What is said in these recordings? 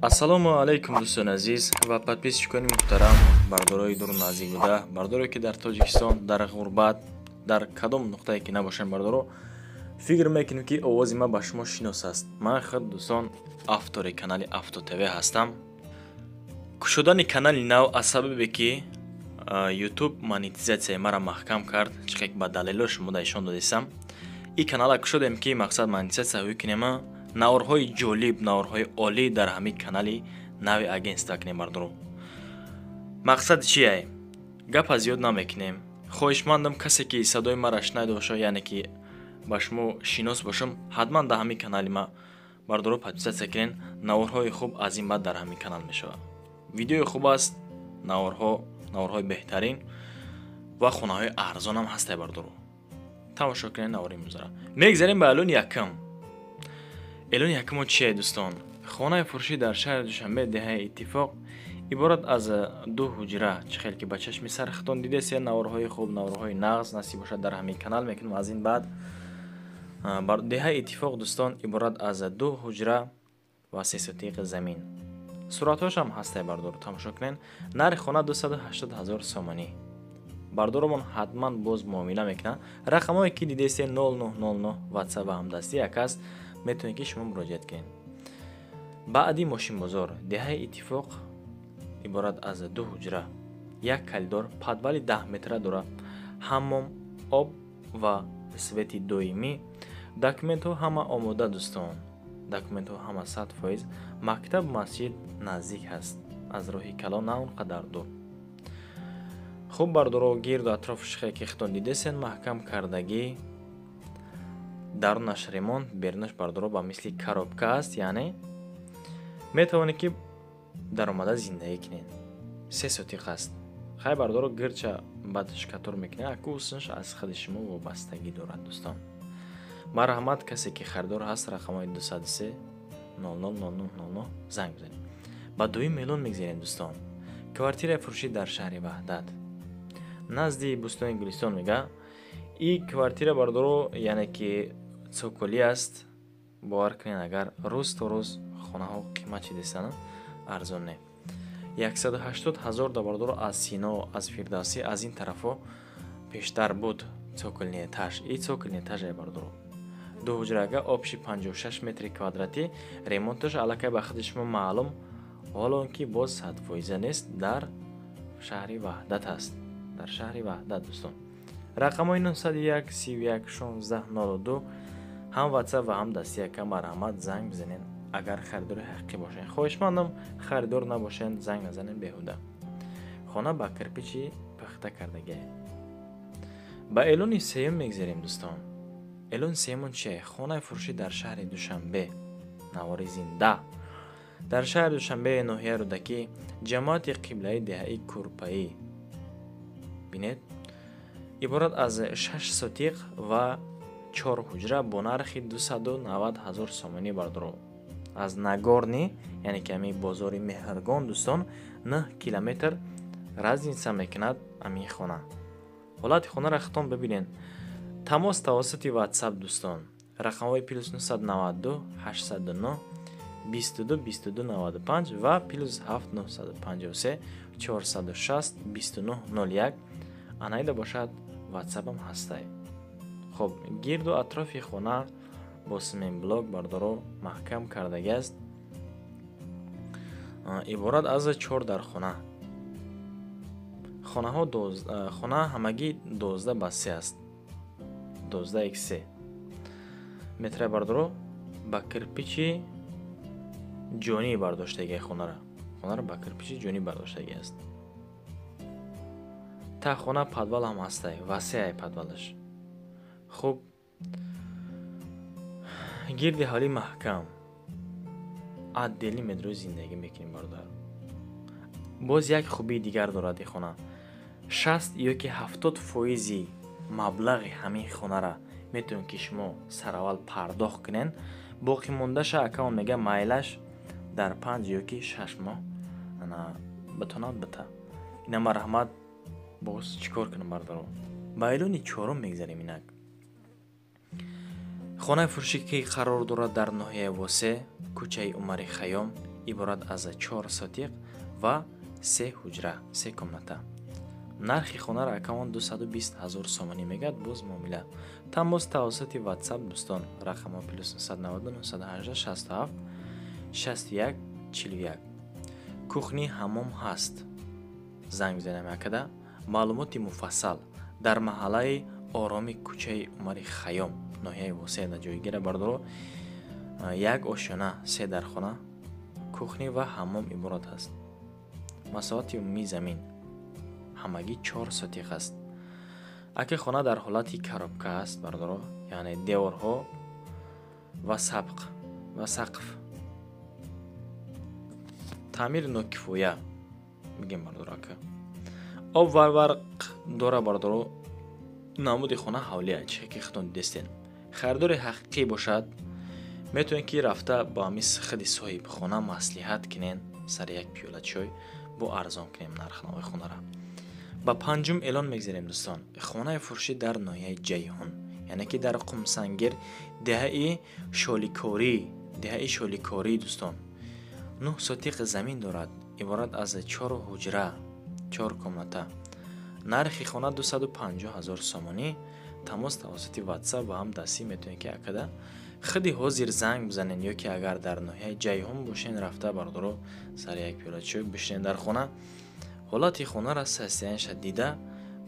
Ассалому алайкум, дӯстони азиз ва подписчикони муҳтарам, бардорои дуру наздик буда, бардоре ки дар Тоҷикистон, дар ғурбат, дар кадом нуқтае ки набошанд. Бардоро, фикр мекунем, ки овози ман ба шумо шинос аст. Ман худ, дӯстон, автори канали Авто ТВ ҳастам. Кушодани канали нав аз сабабе ки Ютуб монетизатсияи маро маҳкам кард, чӣ ба далело шумо ишон додистам. Ин канала кушодем, ки мақсад монетизатсия ҳӯй кунема, наворҳои ҷолиб, наворҳои олӣ дар ҳамин канали нави агентства кунем. Бардоро, мақсад чие? Гапа зиёд намекунем. Хоҳишмандам, касе ки садои маро шунайда боша, яъне ки ба шумо шинос бошам, ҳатман дар ҳамин канали ма, бардоро, подписаться кунен. Наворҳои хуб аз ин баъд дар ҳамин канал мешавад. Видеои хуб аст, наворҳо, наворҳои беҳтарин ва хонаҳои арзонам ҳастай. Бардоро, тамошо кунед навори имрӯзара. Мегзарем ба эълони якум. Эълони якумо чие, дӯстон? Хонаи фурӯшӣ дар шаҳри Душанбе, деҳаи Иттифоқ, иборат аз ду ҳуҷра. Чӣ хел ки ба чашми сар хитон дидесе, наворҳои хуб, наворҳои нағз насиб бошад, дар ҳамин канал мекунем аз ин баъд. Деҳаи Иттифоқ, дӯстон, иборат аз ду ҳуҷра ва се сотиқи замин. Суратҳошам ҳастай, бардор, тамошо кунед. Нархи хона 280 000 сомонӣ. Бардоромон ҳатман боз муомила мекунад. Рақамҳое ки дидесте, 0909 ватсап ва ҳамдастӣ як аст, метавонед ки шумо муроҷиат кунед. Баъди мошинбозор, деҳаи Иттифоқ, иборат аз ду ҳуҷра, як коридор, подвали 10 метра дорад, ҳаммом, об ва свети доимӣ. Документҳо ҳама омода, дӯстон, документҳо ҳама 100%. Мактаб, масҷид наздик ҳаст, аз роҳи калон на он қадар дур. Хуб, бардоро, гирду атрофи шихе ки хитон дидесен, маҳкам кардагӣ, дарунаш ремонт, берунаш, бардоро, ба мисли коробка аст, яъне метавонед ки даромада зиндагӣ кунед. Се сотиқ аст. Хай, бардоро, гирча баъд штукатур мекунед, аку усунш аз худи шумо вобастагӣ дорад. Дӯстон, марҳамат, касе ки харидор ҳаст, рақамҳои 203 00 09 09 занг бизанед. Ба дуюм эълон мегзарем, дӯстон. Квартираи фурӯшӣ дар шаҳри Ваҳдат, назди бӯстони Гулистон. Мега и квартира, бардоро, яъне ки цоколӣ аст. Бовар кунед, агар рӯз то рӯз хонаҳо қимат шидистанд, арзон не. 180 000 да, бардоро, аз Сино, аз Фирдавсӣ, аз ин тарафҳо пештар буд цокольный этаж. И цокольный этажае, бардоро, ду ҳуҷрага, общий 56 метри квадратӣ. Ремонташ аллакай ба худи шумо маълум, ҳоло он ки боз 100%-а нест. Дар шаҳри Ваҳдат аст, дар шаҳри Ваҳдат, дӯстон. Рақамҳои 901 31 16 02, ҳам ватсап ва ҳам дастияка. Марҳамат, занг бизанед, агар харидори ҳақиқӣ бошед. Хоҳишмандам, харидор набошед, занг назанед беҳуда. Хона ба кирпичи пухта кардагие. Ба эълони сеюм мегзарем, дӯстон. Эълони сеюмон чие? Хонаи фурӯшӣ дар шаҳри Душанбе, навори зинда, дар шаҳри Душанбе, ноҳияи Рӯдакӣ, ҷамоати Қиблаи, деҳаи Курпаӣ. Бинед, иборат аз шаш сотиқ ва чор ҳуҷра бо нархи 290 000 сомонӣ. Бардоро, аз Нагорный, яъне ки ҳамин бозори Меҳргон, дӯстон, 9 километр разница мекунад ҳамин хона. Ҳолати хонаро хитон бибинед. Тамос тавассути ватсап, дӯстон, рақамҳои +992 809 22 22 95 ва +7 953 460 29 01. Анаида бошад, ватсапам ҳастай. Хуб, гирду атрофи хона бо цементблок, бардоро, маҳкам кардагиаст. Иборат аз чор дархона. Хонаҳо, хона ҳамагӣ 12 ба 3 аст, 12 х 3 метра. Бардоро, ба кирпичи ҷонӣ бардоштагии хонара ба кирпичи ҷонӣ бардоштагӣ аст. Та хона подвал ҳам ҳастай, васеай подвалаш. Хуб, гирди ҳавлӣ маҳкам, отдельный метрои зиндагӣ мекунем, бародар. Боз як хубии дигар дорад и хона: 60 ё ки 70%-и маблағи ҳамин хонара метавонед ки шумо сараввал пардохт кунед, боқӣ мондаша акаон мега, майлаш, дар 5 ё ки 6 моҳ битонад бита. Ина, марҳамат, боз чӣ кор кунам, бародаро? Ба эълони чорум мегзарем. Инак, хонаи фурӯшӣ ки қарор дорад дар ноҳияи Восе, кӯчаи Умари Хайём. Иборат аз 4 сотиқ ва 3 ҳуҷра, 3 комната. Нархи хонаро акамон 220 ҳазор сомонӣ мегӯяд, боз муомила. Тамос тавассути WhatsApp, дӯстон, рақамҳо плюс 990 918 67 61 41. Кухни, ҳаммом ҳаст. Занг бизанем акада. Маълумоти муфассал дар маҳаллаи Ороми, кӯчаи Умари Хайём, ноҳияи Восеъ ҷойгира, бардоро. Як ошёна, се дархона, кухни ва ҳаммом иборат аст. Масоҳати умумии замин ҳамагӣ 4 сотиқ аст. Аки хона дар ҳолати коробка аст, бардоро, яъне деворҳо ва сабқ ва сақф. Таъмири нокифоя мегем, бардоро, ака. Об ва барқ дора, бардоро. Намуди хона ҳавлия, чӣ ки худтон дидестен. Харидори ҳақиқӣ бошад, метавонед, ки рафта ба ҳамин худи соҳибхона маслиҳат кунен, сари як пиёла чой бо арзон кунем нархнавои хонара. Ба панҷум эълон мегзарем, дӯстон. Хонаи фурӯшӣ дар ноҳияи Ҷайҳун, яъне ки дар Қумсангир, деҳаи Шоликорӣ, деҳаи Шоликорӣ, дӯстон. 9 сотиқ замин дорад, иборат аз 4 ҳуҷра, 4 комната. Нархи хона 250 ҳазор сомонӣ. Тамос тавассути WhatsApp ва ҳам дастӣ метавонед, ки акада худи ҳозир занг бизанед, ё ки агар дар ноҳияи Ҷайҳун бошен, рафта, бардоро, сари як пиёла чой бишинед дар хона, ҳолати хонара, состояниеша дида,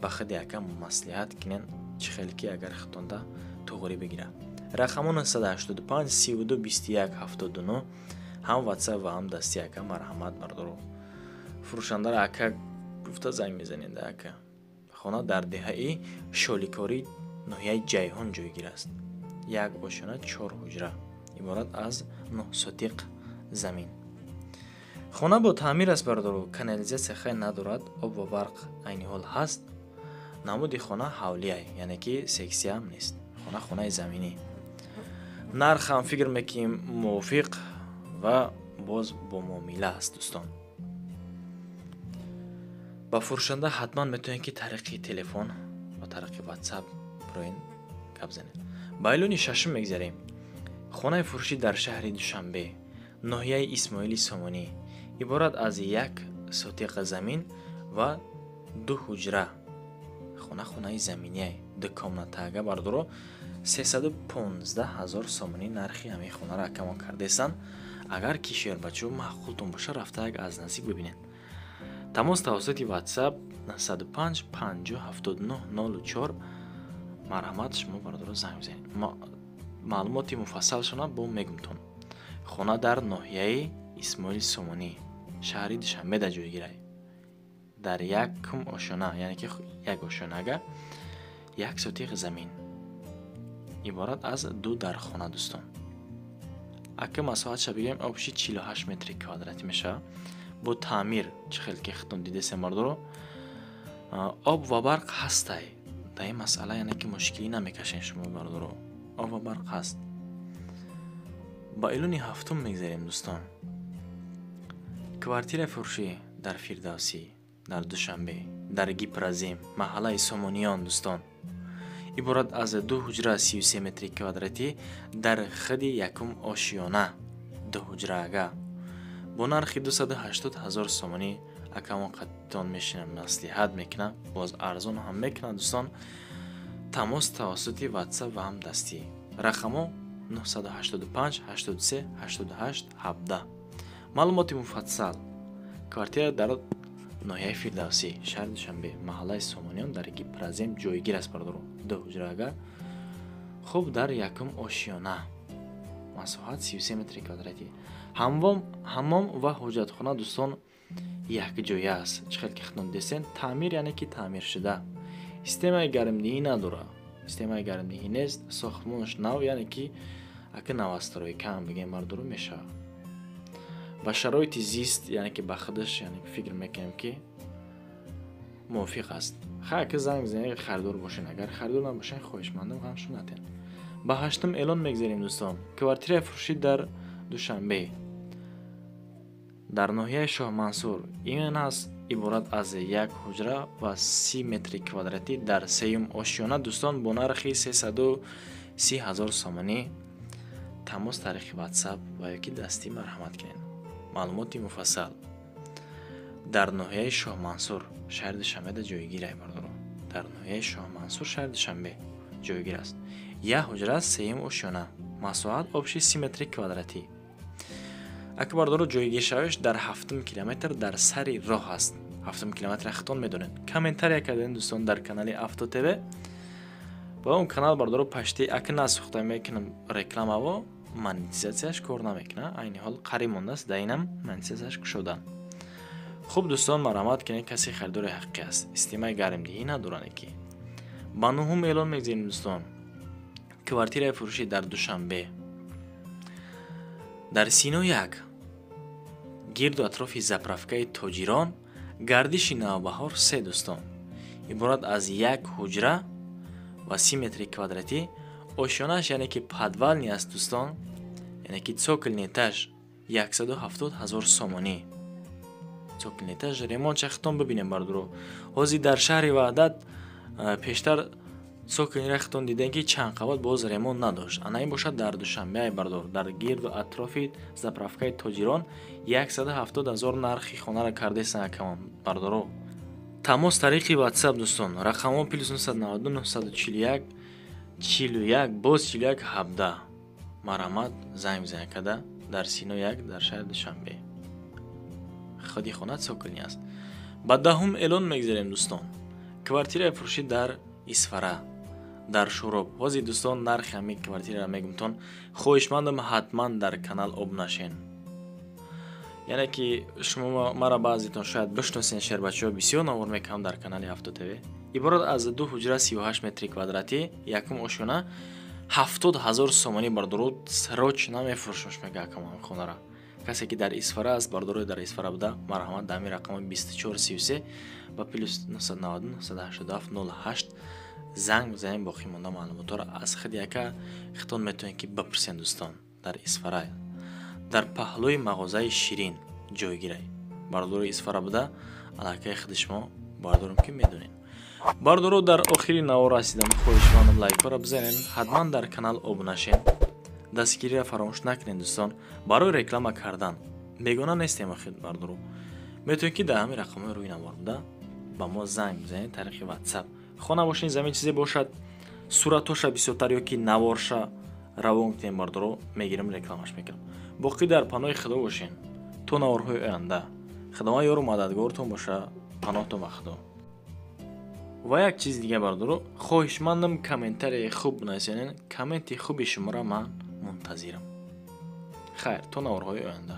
ба худи ака маслиҳат кунен, чӣ хел ки агар худтонда туғрӣ бигирад. Рақамо 985 32 21 79, ҳам WhatsApp ва ҳам дасти ака. Марҳамат, бардоро, фурӯшандара ака гуфта занг мезанед, ака. Хона дар деҳаи Шоликорӣ, ноҳияи Ҷайҳун ҷойгир аст. Як ошёна, чор ҳуҷра, иборат аз 9 сотиқ замин. Хона бо таъмир аст, бардору. Канализатсия хай надорад, об ва барқ айни ҳол ҳаст. Намуди хона ҳавлия, яъне ки сексияам нест. Хона хонаи заминӣ. Нарх ҳам фикр мекунем мувофиқ ва боз бо муомила аст, дӯстон. Ба фурӯшанда ҳатман метавонед, ки тариқи телефон ва тариқи WhatsApp бироен гап занед. Ба эълони шашум мегзарем. Хонаи фурӯшӣ дар шаҳри Душанбе, ноҳияи Исмоили Сомонӣ, иборат аз як сотиқ замин ва ду ҳуҷра. Хона хонаи заминия, ду комнатага, бардоро. 315 ҳазор сомонӣ нархи ҳамин хонаро акамон кардаестанд. Агар ки шербачо маъқултон боша, рафта як аз наздик бибинед. Тамос тавассути WhatsApp 905 50 79 04. Марҳамат, шумо, бародаро, занг бизанед. Маълумоти муфассалшона бо мегумтон. Хона дар ноҳияи Исмоили Сомонӣ, шаҳри Душанбе дар ҷойгирай. Дар якум ошёна, яъне ки як ошёнага, як сотиқ замин, иборат аз ду дархона, дӯстон. Ака масоҳатша бигӯем, общий 48 метри квадратӣ мешавад, бо таъмир, чӣ хел ки худтон дидесем, бардоро. Об ва барқ ҳастай. Дар ин масъала, яъне ки мушкилӣ намекашен шумо, бардоро, об ва барқ ҳаст. Ба эълони ҳафтум мегзарем, дӯстон. Квартираи фурӯшӣ дар Фирдавсӣ, дар Душанбе, дар Гипрозем, маҳаллаи Сомониён, дӯстон, иборат аз ду ҳуҷра, 33 метри квадратӣ, дар худи якум ошёна, ду ҳуҷраага, бо нархи 280 ҳазор сомонӣ. Акамон қаттон мешинам, маслиҳат мекунам, боз арзон ҳам мекунам, дӯстон. Тамос тавассути WhatsApp ва ҳам дастӣ. Рақамҳо 985 83 88 17. Маълумоти муфассал: квартира дар ноҳияи Фирдавсӣ, шаҳри Душанбе, маҳаллаи Сомониён, дар Гипрозем ҷойгир аст, бардоро. Ду ҳуҷраага, хуб, дар якум ошёна, масоҳат 33 метри квадратӣ. Ҳаммом ва ҳоҷатхона, дӯстон, якҷоя аст, чӣ хел ки худтон дидестен. Таъмир, яъне ки таъмиршуда. Системаи гармдиҳӣ надорад, системаи гармдиҳӣ нест. Сохтмонаш нав, яъне ки ака новостройка ам бигем, бардоро, мешавад. Ба шароити зист, яъне ки ба худаш, яъне фикр мекунем, ки мувофиқ аст. Хай, ака, занг бизанед, харидор бошен. Агар харидор набошен, хоҳишмандам, ғамшон натен. Ба ҳаштум эълон мегзарем, дӯстон. Квартираи фурӯшӣ дар Душанбе, дар ноҳияи Шоҳмансур ин аст, иборат аз як ҳуҷра ва 30 метри квадратӣ дар сеюм ошёна, дӯстон, бо нархи 330 ҳазор сомонӣ. Тамос тариқи WhatsApp ва ё ки дастӣ марҳамат кунед. Маълумоти муфассал дар ноҳияи Шоҳмансур, шаҳри Душанбеда ҷойгир ай бардоро. Дар ноҳияи Шоҳмансур, шаҳри Душанбе ҷойгир аст. Як ҳуҷра, сеюм ошёна, масоҳат общий 30 метри квадратӣ. Ака бардоро, ҷойгиршавиш дар 7-ум километр, дар сари роҳ аст. 7-ум километр хитон медонед. Комментария кардем, дӯстон, дар канали Авто ТВ ва он канал, бардоро, пашти ака насухта мекунам рекламаво, монетизатсияш кор намекунад. Айни ҳол қариб мондааст, да инам монетизатсияш кушодан. Хуб, дӯстон, марҳамат кунед, касе харидори ҳақиқӣ аст, системаи гармдиҳӣ надоранд ки. Ба нуҳум эълон мегзарем, дӯстон. Квартираи фурӯшӣ дар Душанбе, дар Сино 1, гирду атрофи заправкаи Тоҷирон, гардиши Навбаҳор 3, дӯстон. Иборат аз як ҳуҷра ва 30 метри квадратӣ, ошёнааш, яъне ки подвальный аст, дӯстон, яъне ки цокольный этаж, 170 000 сомонӣ. Цокольный этаж, ремонт чахтон бибинем, бардуро. Ҳозир дар шаҳри Ваҳдат пештар цокольныйра хитон дидем, ки чанд қабат боз ремонт надошт. Ана ин бошад дар Душанбе ай, бардор, дар гирду атрофи заправкаи Тоҷирон, 170 000 нархи хонаро кардесан акамон, бардоро. Тамос тариқи WhatsApp, дӯстон, рақамҳо плюс 992 941 41 боз 41 17. Марҳамат, занг бизанед када, дар Сино 1, дар шаҳри Душанбе. Худи хона цокольный аст. Ба даҳум эълон мегзарем, дӯстон. Квартираи фурӯшӣ дар Исфара, дар Шӯроб. Ҳозир, дӯстон, нархи ҳамин квартираро мегумтон. Хоҳишмандам, ҳатман дар канал обуна шен. Яъне ки шумо мара баъзетон шояд бишносен, шербачаҳо, бисёр навор мекунам дар канали Авто ТВ. Иборат аз ду ҳуҷра, 38 метри квадратӣ, якум ошёна, 70 000 сомонӣ, бардоро, срочно мефурӯшмш, мега акам хонара. Касе ки дар Исфара аст, бардорои, дар Исфара буда, марҳамат, дар ҳамин рақами 24 33 ба плюс 992 987 08 занг бизанем. Боқӣ монда маълумотҳоро аз худи ака хитон метавонед ки бипурсен, дӯстон. Дар Исфара, дар паҳлӯи мағозаи Ширин ҷойгирай. Бардорои Исфара буда, аллакай худи шумо бардорам ки медонед. Бардоро, дар охири навор расидам. Хоҳишмандам, лайкҳоро бизанед, ҳатман дар канал обуна шен, дастгириро фаромӯш накунед, дӯстон. Барои реклама кардан бегона нестем охир, бардоро. Метавонед ки дар ҳамин рақамҳои рӯи навор буда ба мо занг бизанед тариқи WhatsApp. Хона бошед, замин, чизе бошад, суратоша бисёртар ё ки наворша равон кунем, бардоро, мегирам, рекламаш мекунам. Боқӣ дар паноҳи Худо бошен то наворҳои оянда. Худованд ёру мададгортон боша. Паноҳтон ба Худо. Ва як чизи дига, бардоро, хоҳишмандам, комментарияи хуб бинависенед. Комменти хуби шуморо ман мунтазирам. Хайр, то наворҳои оянда.